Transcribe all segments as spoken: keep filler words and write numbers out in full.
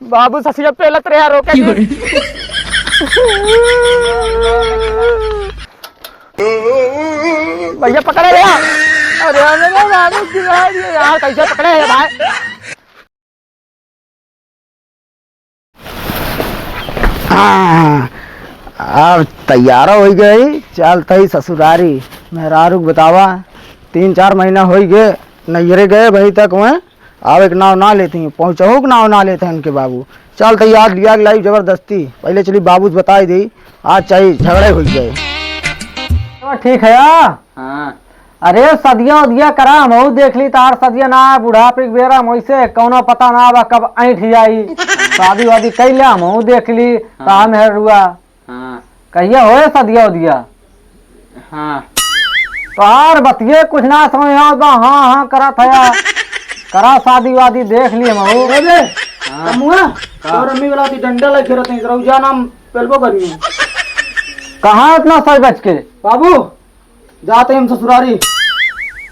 बाबू ससिया पेलत रहे, रोके जी। भैया पकड़े भैया। अरे, अरे, अरे, बाबू गिरा दिए यार, कैसे पकड़े है भाई? हाँ, अब तैयार होइ गई, चलत ही ससुरारी। मेहरारू के बतावा, तीन चार महीना होइ गए, नैहरे गए, अबहीं तक वह आवे के नाव ना लेत ही, पहुँचहू के नाव ना लेत हैं इनके बाबू। चलत ही आज लिया के लाई जबरदस्ती, पहले चली बाबू से बताई दी, आज चाहे झगड़े होइ जाए। तो ठीक है यार। हाँ। अरे सदिया उदिया करा, हमहू देख ली, तार सदिया ना, बुढ़ापे के बेरा में वैसे कौनो पता ना बा कब ऐंठ जाई। शादी वादी कई ले, हमहू देख ली, हाँ। तार मेहरुआ। हाँ। कहिया होए सदिया उदिया? हाँ। तोहार बतिये कुछ ना समझ में आवत बा, हाँ, हाँ करत हया। करा शादी वादी देख ली हमहू। ए बे, हाँ। कमुआ, का? तोर अम्मी वाला की डंडा लेके रहते हैं, रउजा नाम पेलबो करिए। कहाँ इतना सज बज के? बाबू, जात ही हम ससुरारी।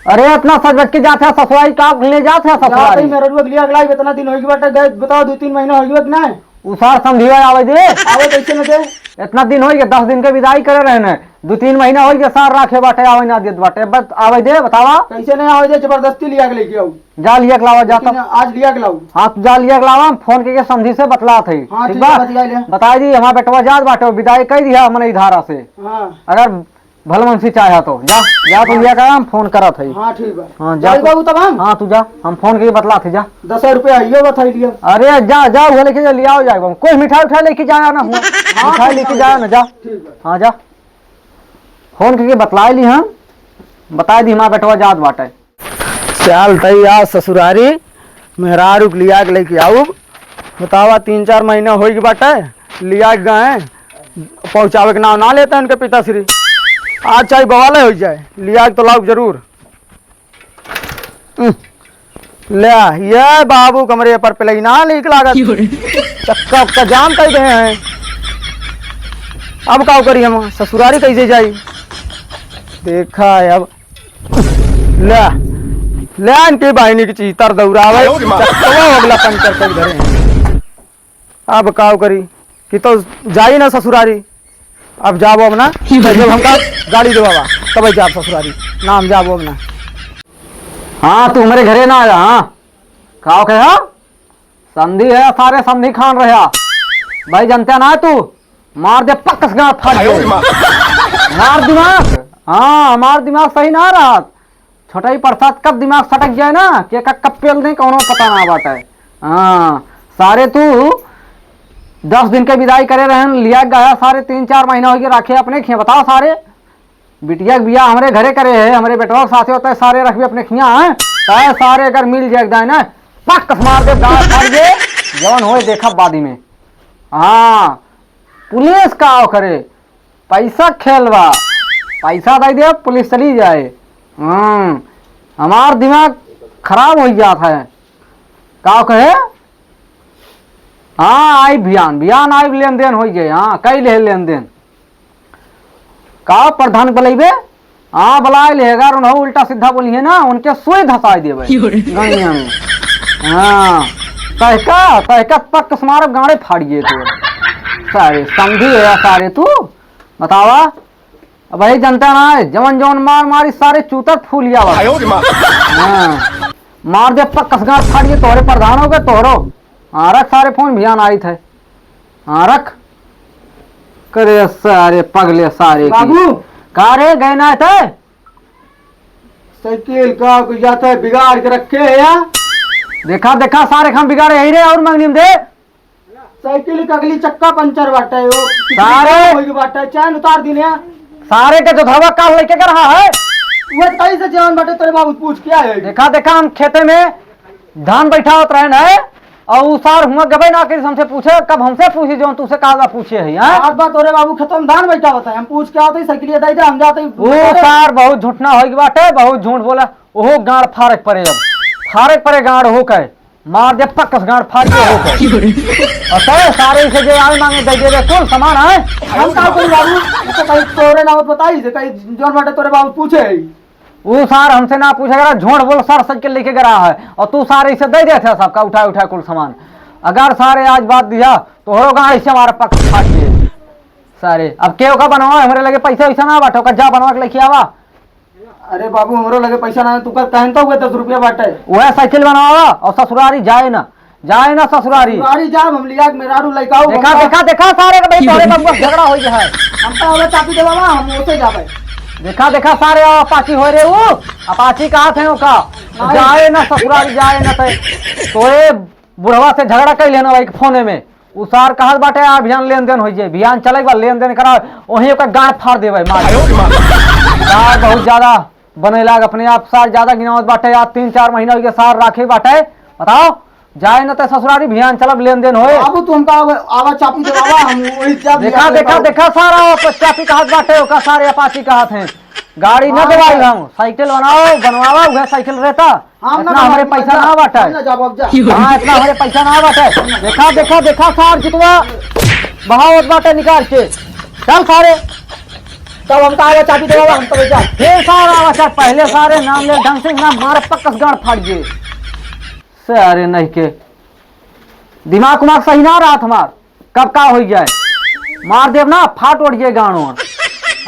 अरे, इतना सज बज के जात है ससुरारी, का ले जात है जात ही ससुरारी? मेहरुआ के लिया के लाई, इतना दिन होइ गए बाटे, गए, बताओ, दो तीन महीना होइ गए कि नहीं? उ सार समधिया आवे दे। आवे कैसे न दे? इतना दिन होइ गए, दस दिन के विदाई करे रहे न, दो तीन महीना होइ गए, सार राखे बाटे, आवे ना देत बाटे, बस आवे दे, बतावा। कैसे नहीं आवे दे, जबरदस्ती लिया के लेके आऊ। जा लिया के लावा, जा लेकिन तब। आज लिया के लाऊ। हाँ, तू जा लिया के लावा, हम फोन करके समधी से बतलात है। हाँ, ठीक ठीक बा? है, बतिया ले। बताई दी, हमार बेटवा जात बाटे, विदाई कई दिया हमने इधारा से। हाँ। अगर भलमनसी चाहे तो जा, जा तू लिया के लावा, हम फोन करत है। हाँ, ठीक बा। हाँ, जा जाई तू। बाबू तब हम? हाँ, तू जा, हम फोन करके बतलात है, जा। दस रुपया है, ये बताई लिया। अरे जा, जा, वो लेके जा, लिया हो जाएगा। कोई मिठाई उठाई लेके जाया ना हुआ। हाँ, मिठाई ठीक लेके बा। जाया ना, जा। ठीक बा। हाँ, जा। फोन करके बतलाए ली हम, बताए दी हमार बेटवा जात बाटे। चलत ही आज ससुरारी, मेहरारू के लिया के लेके आऊ। बतावा, तीन चार महीना होइ गए बाटे, लिया के गए, पहुँचावे के नाव ना लेते हैं उनके पिताश्री। आज चाहे बवाले होइ जाए, लिया के तो लाऊ जरूर। उह, ले, ये बाबू कमरे पर पेलई ना नीक लागत। क्यों रे? चक्का उक्का जाम कर दे हैं। अब का करी हम, ससुरारी कैसे जाई? देखा है अब। ले, ले इनके बहिनी की चीतर दौड़ावे। आयो रे माँ। चक्कवा अगला पंचर कर धरे हैं। अब का करी कि तो जाई ना ससुरारी। अब जाबो अब ना, तो जब हमका गाली देवा बा, तब जाब ससुरारी। ना हम जाबो अब ना। हाँ, तू हमरे घरे ना आया, हाँ? का कहे, हाँ? समधी है, सारे समधी खान रहा। भाई, जनते ना तू, मार दे पक्कस गाँठ फाड़ के। आयो रे माँ। मार दिमाग, हाँ, मार दिमाग सही ना रहा। छोटा ही प्रसाद कब दिमाग सटक जाए ना, के का कब पेल दे, कौनो पता ना बाटे। हाँ, सारे तू दस दिन के विदाई करे रहन, लिया गया, सारे तीन चार महीना होइ गए राखे अपने खिया। बताओ सारे, बिटिया के बियाह हमरे घरे करे है, हमरे बेटवा के साथे होता है, सारे रखबे अपने खिया, हैं? तय सारे अगर मिल जाए दाए ना, पक्कस मार दे, गाँठ फाड़ दे, जवन होए देखब बादी में। हाँ, पुलिस का करे, पैसा खेल बा, पैसा दे दे, पुलिस चली जाए। हम्म, हमार दिमाग खराब होइ जात है। का कहे? हाँ, आई बियान, बियान आई, लेन देन होइ जाए। हाँ, कई ले लेन देन। का प्रधान बलैबे? हाँ, बलाए ले, अगर उन्हों उल्टा सीधा बोली है ना, उनके सुई धसाई देबे। क्यों रे? गणिया में। हाँ, तहका, तहका पक्कस मारब, गाड़े फाड़िए तो। सारे समधी है सारे तू। बतावा, अब यही जनता ना है, जवन जवन मार मारी सारे चूतर फूल जावा। आयो रे माँ। हाँ, मार दे पक्कस गाँठ फाड़िए, तोहरे प्रधान हो गए, तोहरो। हाँ, रख सारे फोन, भियान आई थे। हाँ, रख। करे सारे पगले सारे की। बाबू। का रे, गए ना थे? साइकिल का कोई जाता है बिगाड़ के रखे है या? देखा, देखा, सारे हम बिगाड़े यही रे, और मंगनी में दे। साइकिल के अगली चक्का पंचर बाटे, वो पिछली सारे खराब होई के बाटे, चैन उतार दीने। सारे के जोधरवा काल लेके के रहा है। वो कहीं से जवान बाटे, तेरे बाबू पूछ क्या है? देखा, देखा, हम खेते में धान बैठा होत रहे न, और उ सार हुआ गबे ना करी, हमसे पूछे, कब हमसे पूछी, जौन तुसे काला पूछे है, हाँ? बात, बात, तोरे बाबू खेतों में धान बैठा होता है, हम पूछ के आते ही साइकिलिया दे दे, हम जाते ही उ सार बहुत झूठना होई के बाटे, बहुत झूठ बोला, ओहो गाड़ फारक परे अब, फारक परे गाड़ हो के। मार दे पक्कस गाड़ फाड़ के हो गए। अरे सारे इसे जे आवे मांगे दे दे रे, कुल सामान आए। हम का करी बाबू? ये तो कहीं तोरे ना बताई से, कहीं जौन बाटे तोरे बाबू पूछे है। उ सार हमसे ना पूछे करा, झूठ बोल, सार सच के लेके गरा है। और तू सारे इसे दे दे थे सबका उठा उठा कुल सामान। अगर सारे आज बात दिया, तोहरो गाँड़ ऐसे हमारा पक्का फाट गए। सारे, अब केहू का बनवा, हमरे लगे पैसा वैसा ना बाटे, ओकर जा बनवा के लेके आवा। अरे बाबू, हमरो लगे पैसा ना है, तू कर कहन तो हुए दस रुपया बाटे। वह साइकिल बनवावा और ससुरारी जाए ना, जाए ना ससुरारी। ससुरारी जाब हम लिया के मेहरारू लइकाऊ देखा, हमका। देखा, देखा सारे का भाई, तोरे बबुआ से झगड़ा हो गया है। हम तो हवे चाबी देवावा, हम ओसे जाबे। देखा, देखा सारे, अपाची हो रे वो, अपाची कहा थे ओका। नहीं। जाए ना ससुरारी, जाए ना ते। तोरे बुढ़वा से झगड़ा कर लेना भाई फोने में। उ सार कहत बाटे, "आ, बिहान लेन देन होइ जाए, बिहान चले के बाद लेन देन करा, वहीं ओकर गांड फाड़ देवे, मार।" आयो रे माँ। सार बहुत ज्यादा बने लाग अपने आप, सार ज्यादा गिनावत बाटे, आज तीन चार महीना हो गया सार राखे बाटे। बताओ, जाए न ते ससुरारी, बिहान चलब लेन देन होए। बाबू, तू हमका आवा, आवा चापी देवावा, हम वही जब देखा, बिहान देखा, लेकर देखा सार, आवा, चापी कहत बाटे, ओका सारे अपाची कहत हैं। गाड़ी ना हाँ, देवाई हाँ। हम, साइकिल बनाओ, बनवावा, उहे साइकिल रहता। हम ना इतना हमरे बनवाई, पैसा जा, ना बाटे। हम ना जाबो, अब जा। हाँ, इतना हमरे पैसा ना बाटे। देखा, देखा, देखा, सार जितवा बहावत बाटे निकाल के। चल सारे। तब हम तो आवा चाबी देवावा, हम तो जा। हे सार, आवा चाबी, पहले सारे नाम ले ढंग से, ना मार पक्कस गांड फाड़ दे। सारे नहीं के दिमाग उमाग सही ना रहत हमार। कब का होइ जाए, मार देब ना, फाट उड़ जाए गांड वांड।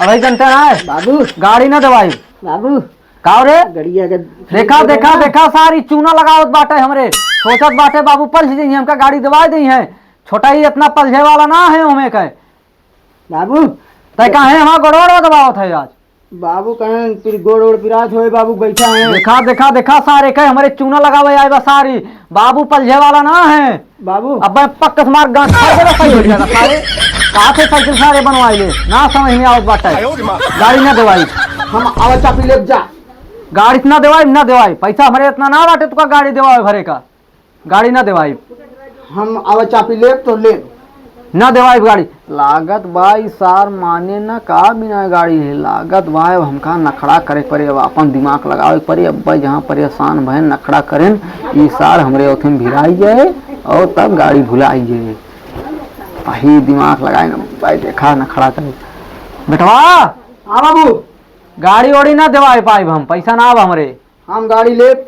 अबे जनते ना है। बाबू। गाड़ी ना देवाई। बाबू। का रे? गड़िया के देखा, देखा, ना। देखा, सारी चूना लगावत बाटे हमरे। सोचत बाटे बाबू पलझ जइहैं, हमका गाड़ी देवाई दइहैं। छोटा ही इतना पलझे वाला ना है हमें कहे। बाबू। तै काहे हमार गोड़वा दबावत है आज? बाबू कहें, फिर गोड़ ओड़ पिरात होए, बाबू बैठा है। देखा, देखा, देखा, सारे कहे हमरे चूना लगावे आए बा सारी। बाबू पलझे वाला ना है। बाबू। अब मैं पक्का से मार गांठ फाड़ देगा, सही हो जाएगा सारे। कहा थे साइकिल सारे बनवाए ले, ना समझ में आवत बाटे। आयो रे माँ। गाड़ी ना देवाई। हम आवा चापी लेब जा। गाड़ी ना देवाई, ना देवाई। पैसा हमरे इतना ना बाटे तुका गाड़ी देवावे भरे का। गाड़ी ना देवाई। हम आवा चापी लेब तो लेब। ना देवाई गाड़ी। लागत बा ई सार माने ना का बिना गाड़ी है। लागत बा अब हमका नखड़ा करे पड़े, अब आपन दिमाग लगावे पड़े। अब भाई जहाँ परेशान भए नखड़ा करेन, ई सार हमरे ओथे में भिड़ाई जाए और तब गाड़ी भुलाई जाए। अही दिमाग लगाए ना भाई, देखा नखड़ा करे। बेटवा। हाँ बाबू। गाड़ी ओड़ी ना देवाई पाइब हम, पैसा ना आवा हमरे। हम गाड़ी लेब।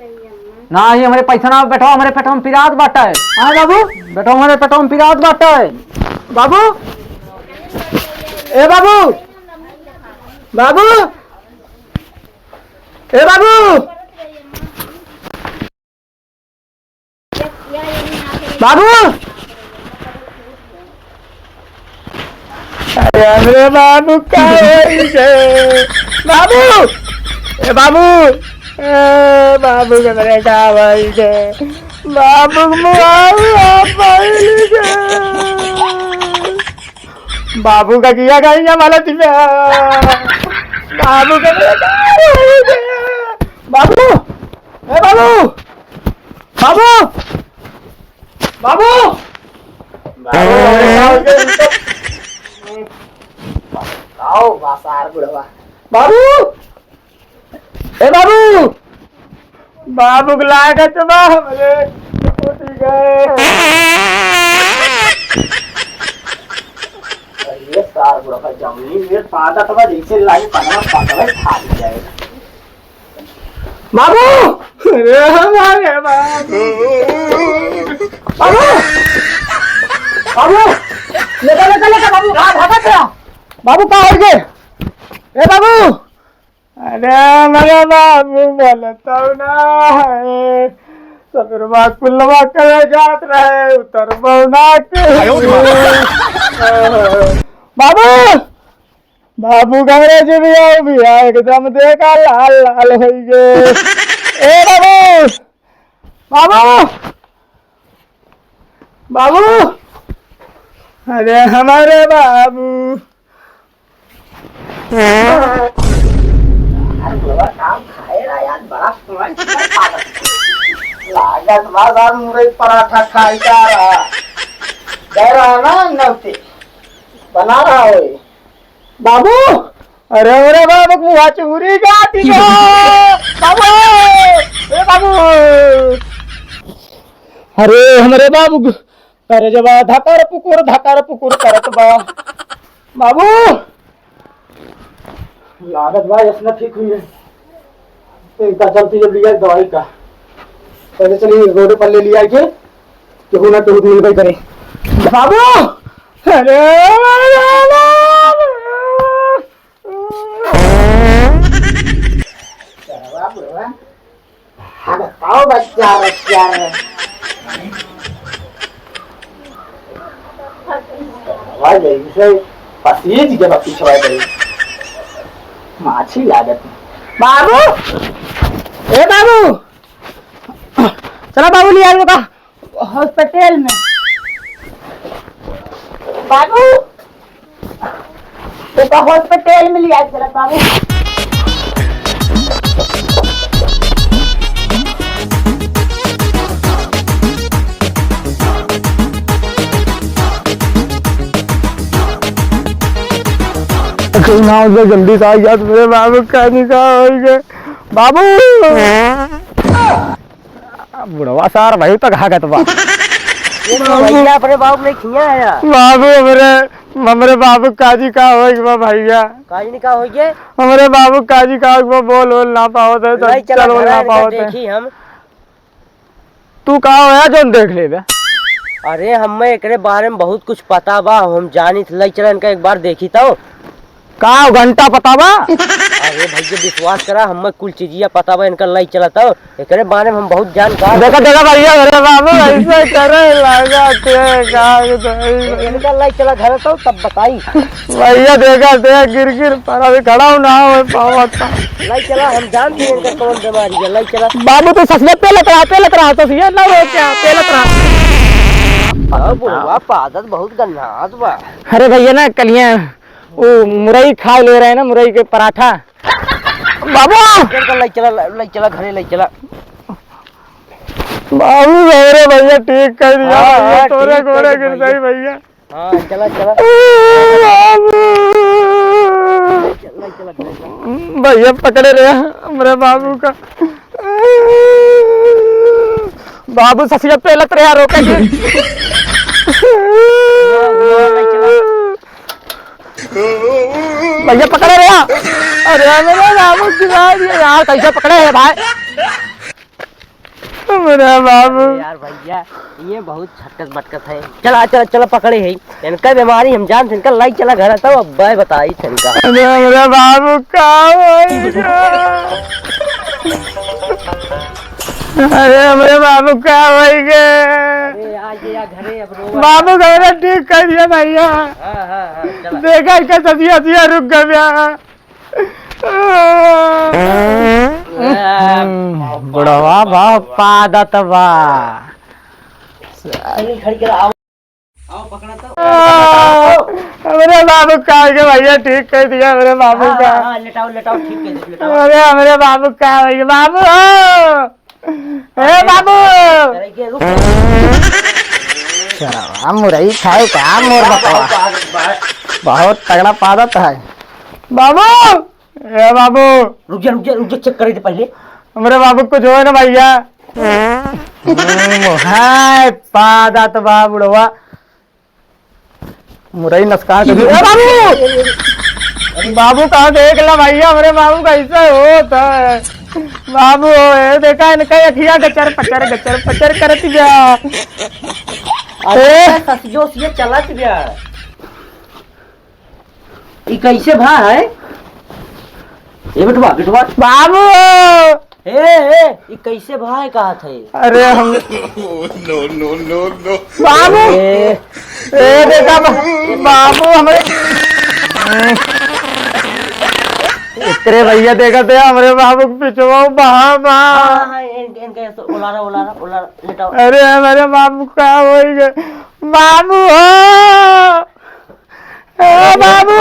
नाही, हमरे पैसा ना, बेटवा, हमरे पेटवा में पिरात बाटे। हाँ बाबू। बेटवा, हमरे पेटवा में पिरात बाटे। बाबू, ए बाबू, बाबू, ए बाबू, बाबू। अरे हमरे बाबू का होई गे? बाबू, ए बाबू, ए बाबू के मेरे का होई गे? बाबू के मुआऊ आप होई गे। बाबू का किया गई है मलत में। बाबू के मेरे का होई गे? बाबू, ए बाबू, बाबू, बाबू, बाबू, अरे का हो गया इनको? आओ बासार बुढ़वा। बाबू, ए बाबू, बाबू के लागत बा हमरे टूट गए। अरे सार बुढ़वा जमीन में पादत बा, जैसे लागे पनवा पकड़े खा जाए। बाबू! अरे हमारे बाबू! बाबू! बाबू! लेटा, लेटा, लेटा, बाबू, कहाँ भागत है? बाबू, कहाँ हो गए? ए बाबू! अरे हमारे बाबू, बोलत ना है। सबरवा कुलवा करे जात रहे, उतरबो ना के। आयो रे माँ। बाबू! बाबू घरे जी भी आओ भी आ, एकदम देखा लाल लाल होई गे। ए बाबू, बाबू, बाबू, अरे हमारे बाबू। यार, बुढ़वा काम खाए रहा यार, बड़ा पुरान चीज खा रहा। लागत बा सार मुरई पराठा खाई जा रहा। दे रहा ना नौते। बना रहा हो। बाबू, अरे, अरे बाबू, मुहा चूरी जाती है। बाबू, ए बाबू। अरे, हमरे बाबू, अरे जब धकर पुकुर, धकर पुकुर करत बा। बाबू, लागत बा, ऐसना ठीक हुई है। तो इनका चलती जब लिया दवाई का, पहले चलिए रोड पर ले लिया के। केहू ना केहू मिलबे करे। बाबू! अरे बाबू! अरे बाबू! हाँ, बताओ बच्चा, बच्चा। भाई, इसे पसीज के बत्ती छवाई गई। माछी लागत है। बाबू! ए बाबू! चला बाबू, ले आइए का हॉस्पिटल में। बाबू! ओका हॉस्पिटल में लिया चला बाबू। तू ना उधर जल्दी से आ गया, तो मेरे बाबू का नहीं कहा होइगे। बाबू! बुढ़वा सार भाई तक हाकत बा। ये तो भैया अपने बाबू ने खिया है यार। बाबू, हमरे, हमरे बाबू काजी का होइगे बा भैया। काजी ने का होइगे? हमरे बाबू काजी का होइगे बा, बोल, बोल ना पावत है, तो नहीं, चला चल, बोल घर ना आके पावत है। देखी हम। तू का होया जौन देख लेबे? अरे, हमें एकरे बारे में बहुत कुछ पता बा, हम जानी थे, लई चला इनका एक बार देखी तो। का घंटा पता बा? अरे भैया, विश्वास करा, हमें कुल चीजिया पता बा, इनका लई चला तो। एकरे बारे में हम बहुत जानकार। देखा, देखा भैया, मेरे बाबू ऐसे करे लगा के का बताई। इनका लई चला घर तो तब बताई। भैया देखा, देख गिर गिर पर अभी खड़ा हो ना हो पावत। लई चला, हम जानते हैं इनका कौन बीमारी है, लई चला। बाबू तो ससुरे पेलत रहा, पेलत रहा, ससुरे ना हो क्या, पेलत रहा। अब बुढ़वा पादत बहुत गन्नात बा। अरे भैया ना कलिया वो मुरई खा ले रहे हैं ना, मुरई के पराठा। बाबू! चल, चल, लई चला, लई चला, घरे लई चला। बाबू, मेरे भैया ठीक कर दिया, हाँ, भैया, हाँ, तोरे ठीक कर गोरे दिया गिर भैया। जाई, भैया। हाँ, चला, चला। बाबू! चला, चला, चला, चला। भैया, पकड़े रहे हमरे बाबू का। बाबू, ससिया पेलत रहे, रोके के। हाँ, हाँ, लई चला। भैया पकड़े रे। अरे मेरे बाबू गिरा दिया यार, कैसे पकड़े है भाई? मेरे बाबू। अरे यार भैया, ये बहुत छटकत बटकत है। चला, चला, चला पकड़े है। इनका बीमारी हम जानते, इनका लई चला घर, तब अब बाय बताई थे इनका। अरे मेरे बाबू का होइगा? अरे हमरे बाबू का होइगे? अरे आ गया घरे, अब रोवा। बाबू का ठीक कर दिया भैया। हाँ, हाँ, हाँ, चला। देखा इसका ससिया सिया रुक गया। आ, बुढ़वा बहुत पादत बा। चल, खड़ के आओ। आओ, पकड़ा तो। आ, हमरे बाबू का होइगे भैया, ठीक कर दिया हमरे बाबू हाँ, का। हाँ, हाँ, लेटाओ, लेटाओ, ठीक कर दे, लेटाओ। अरे, हमरे बाबू का होइगे, बाबू हो। ए, बाबू। अरे, के रुक। चरवा मुरई खाए का मोर बकवा। बहुत तगड़ा पादत है। बाबू। ए बाबू। रुक जा, रुक जा, रुक जा, चेक करे दे पहले। हमरे बाबू कुछ होए ना भैया। हम्म, हाय पादत बा बुढ़वा। मुरई नसकान कर दी। ए बाबू! बाबू कहाँ देख ला भैया, हमरे बाबू का ऐसा होत है। बाबू हो, ए देखा इनका अखिया गचर पचर, गचर पचर करत बा। अरे ससियो सिया चलत बा। ई कैसे भा है? ए बेटवा, बेटवा। बाबू! ए, ए, ई कैसे भा है कहत है? अरे हम नो, नो, नो, नो। बाबू! ए। ए, देखा बा-, बाबू हमरे एकरे भैया देखत है, हमरे बाबू के पिछवा बहा बा। हाँ, हाँ, इन-, इनके ऐसे उलारा, उलारा, उलारा, लेटाओ। अरे हमरे बाबू का होइगे? बाबू हो! ए बाबू! ए,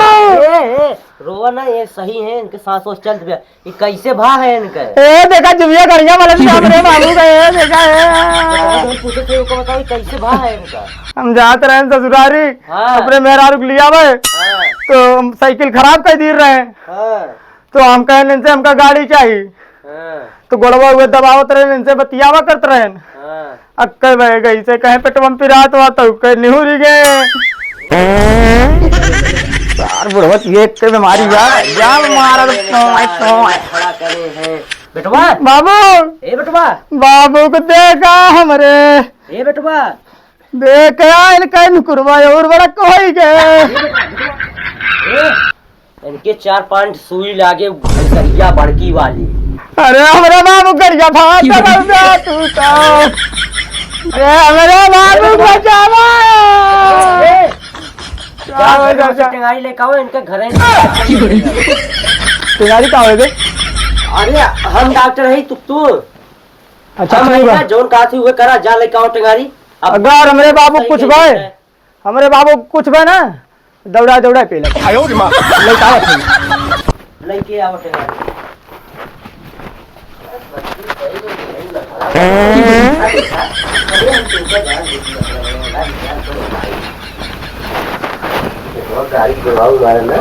ए, रोवा ना, ये सही है, इनके सांस वास चलत बा। ये कैसे भा है इनके? ए, देखा, जुबिया गड़िया वाला भी हमरे बाबू का, ए, देखा, ए। हम पूछे थे, उनको बताओ, ये कैसे भा है इनका? हम जात रहे ससुरारी, हाँ। अपने मेहरारू के लियावे, हाँ। तो हम साइकिल खराब कर दी रहे। हाँ। तो हम कहे, इनसे हमका गाड़ी चाहिए। हाँ। तो गोड़वा हुए दबावत रहे, इनसे बतियावा करत रहे। हाँ। अक्कल बह गई से कहे पेटवा में पिरात हुआ तो कहे निहुरी गए। यार बुढ़वा ये एक बीमारी यार, यार मारा तो पोय, पोय। खड़ा करे हैं। बेटवा। बाबू। ए बेटवा। बाबू को देखा हमरे। ए बेटवा। देखा, इनका नुकुरवा और बड़ा कोई गए। इनके चार पांच सुई लागे, भैंसरिया बड़की वाली। अरे, हमरे बाबू करिया फाट रह जा तू तो। अरे, हमरे बाबू बचावा। ए, का जा, हो, जा, जा, जा। टेंगारी लेके आओ, इनके घरे। टेंगारी का होए बे? अरे, हम डॉक्टर है, तू, तू। अच्छा, हम ठीक है बा। ना, जौन कहा थी, उहे करा, जा लेके आओ टेंगारी। अब अगर हमरे बाबू सही कुछ कह भय, देते हैं। हमरे बाबू कुछ भय ना, दौड़ा, दौड़ा पे लगे। आयो रे माँ। लेके आओ टेंगारी। लेके आओ टेंगारी। गाड़ी के भाव मारे ना।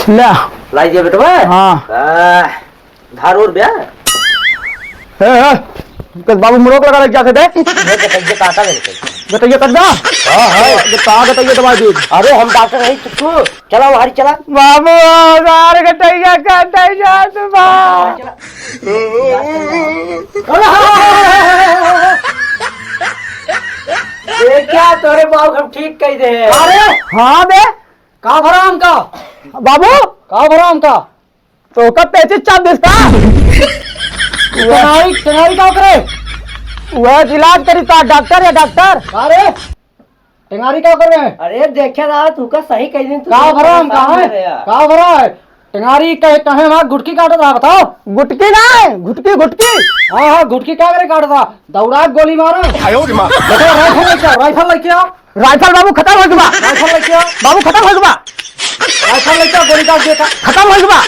ले। लाई दिया बेटवा? हाँ। आह, धार और ब्या? ए, ए, तो बाबू मुरोक लगा लग जाते थे। ये बताइए काका लगे। बताइए कट दा? हाँ, हाँ। ये कहाँ बताइए दवाई दी? अरे हम डॉक्टर नहीं, तू, तू चला, वहां चला। बाबू, हमार गटैया कटै जात बा। ये क्या तोरे बाबू हम ठीक कह दे? अरे हाँ बे। का भरा हमका? बाबू। का भरा हमका? तो का पेचिस चाप दिस का? टेंगारी, टेंगारी का करे? वह इलाज करी का डॉक्टर या डॉक्टर? अरे टेंगारी का कर रहे हैं? अरे देखे रहा, तू का सही कह दिन, तू का भरा हम, कहाँ है? का भरा है? टेंगारी कहे, कहे वहाँ गुटकी काटत रहा, बताओ। गुटकी ना है, घुटकी, घुटकी। हाँ, हाँ, घुटकी का करे काटत रहा? दौड़ा के गोली मारो। आयो रे माँ। देखो, राइफल लेके आओ, राइफल लेके आओ। राइफल बाबू खत्म हो गया। राइफल लेके आओ। बाबू खत्म हो गया। राइफल लेके आओ, गोली दाग देता। खत्म हो गया।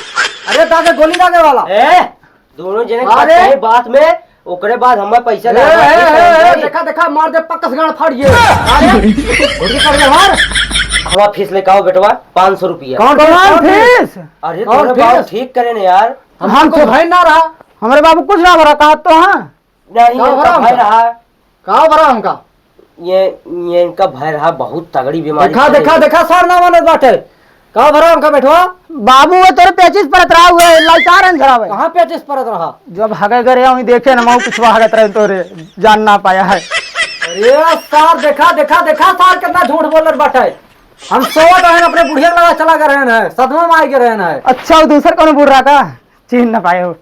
अरे दागे, गोली दागे वाला। ए, दोनों जने अरे! बात कही बात में, ओकरे बाद हमें पैसा ए, ना ए, ए, ए, देखा, देखा, मार दे, पक्कस गांड फाड़ ये। अरे, घुटकी काट दे हमार। हमार फीस लेके आओ बेटवा, पाँच सौ रुपया। कौन फीस? कौन फीस? अरे, कौन तोरे बाबू फीस? ठीक करे ने यार। हम हम तो भाई ना रहा। हमरे बाबू कुछ ना भरा, कहा तो हाँ। नहीं, का इनका भरा भय हमका? रहा। का भरा हमका? ये, ये इनका भय रहा, बहुत तगड़ी बीमारी देखा, फैल देखा, गई। देखा, सार ना मानत बाटे। का भरा हमका बेटवा? बाबू, वो तोरे पेचिस परत रहा, हुए लाचार हन झरावे। कहाँ पेचिस परत रहा? जब हगे करे, वहीं देखे न, मऊ पिछवा हगत रहे तोरे, जान ना पाया है। अरे सार, देखा, देखा, देखा, सार कितना झूठ बोलत बाटे। हम सोवत रहन, अपने बुढ़िया लगा चला गए रहन है, सदमा में आइ गए रहन है। अच्छा, वो दूसर कौनो बूढ़ रहा का? चिन्ह न पाए हो।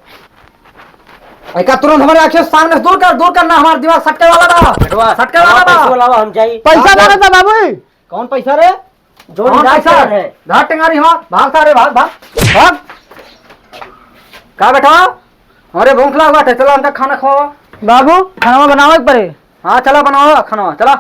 एका तुरंत हमारे आँखें सामने से दूर कर, दूर करना, हमारा दिमाग सटके वाला बा। बेटवा, सटके वाला बा। पैसा वाला हम जाई। पैसा मांगत बा बाबू। कौन पैसा रे? जोड़ी कौन पैसा? है। भाग टेंगारी हमार, भाग सारे, भाग, भाग, भाग। का बेटा? अरे भूख लाग बाटे, चला हमका खाना खवावा। बाबू, खाना बनावे के पड़े। हाँ, चला बनावा खाना, चला।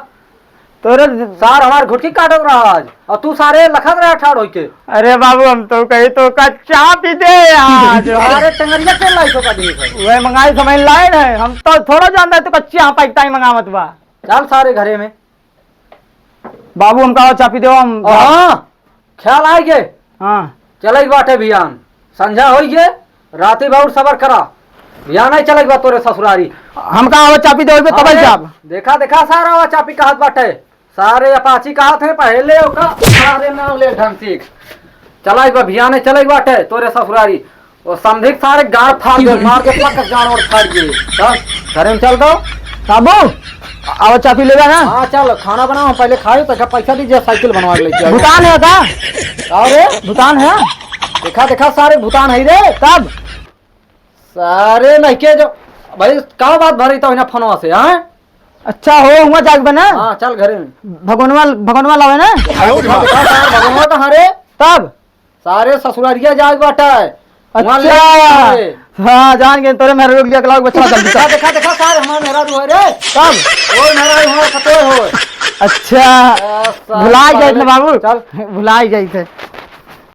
तोरे सार हमार घुटकी काटत रहा आज, और तू सारे लखत रहा ठाड़ होइके। अरे बाबू, हम तो कही तो का चाह पी दे आज। अरे टंगरिया के लाई तो का देख है। वह मंगाई समझ लाए रहे, हम तो थोड़ा जानता है तो कच्ची हाँ पाइक ताई मंगावत बा। चल सारे घरे में। बाबू, हमका और चाह पी दे, हम हाँ। ख्याल आइ गे। हाँ। चलइ बाटे बिहान, संझा होइ गे, राती बहुत सबर करा, बिहान ही चलइ बा तोरे ससुरारी। हमका आवा चापी देवे तबे अरे, जाब। देखा, देखा, सारा आवा चापी कहत बाटे, सारे अपाची कहत है, पहले ओका सारे नाम ले ढंग से। चलइ बा बिहान ही चलइ बाटे तोरे ससुरारी। ओ समधिक सारे गाड़ फाड़ दे, मार के पक्का गाड़ और फाड़ दे। चल, घरे में चल दो। बाबू, आओ चाबी लेगा ना? हाँ, चल, खाना बनाओ, हम पहले खाए, तो पैसा दीजिए, साइकिल बनवा के लेके आओ। भूटान है का? का रे? भूटान है? देखा, देखा, सारे भूटान है रे। कब? सारे नहीं के जो, भाई, का बात भरी तो इन्हें फोनवा से, हाँ? अच्छा हो, हुआ जाग बना? हाँ, चल घरे में। भगवानवा, भगवानवा लावे ना? देखा, देखा, सारे भगवानवा कहाँ रे? तब? सारे ससुरारिया जाए के बाटे। वहाँ ले अच्छा। आए। हाँ, जान गए, तोरे मेहरारू के लिए अगला बच्चा जल्दी देखा, कर। देखा, देखा, सारे हमारे मेहरारू है रे। कब? ओ मेहरारू हमारे पतोह हो। अच्छा। आ, सारे भुला गए थे बाबू। चल। भुला गए थे।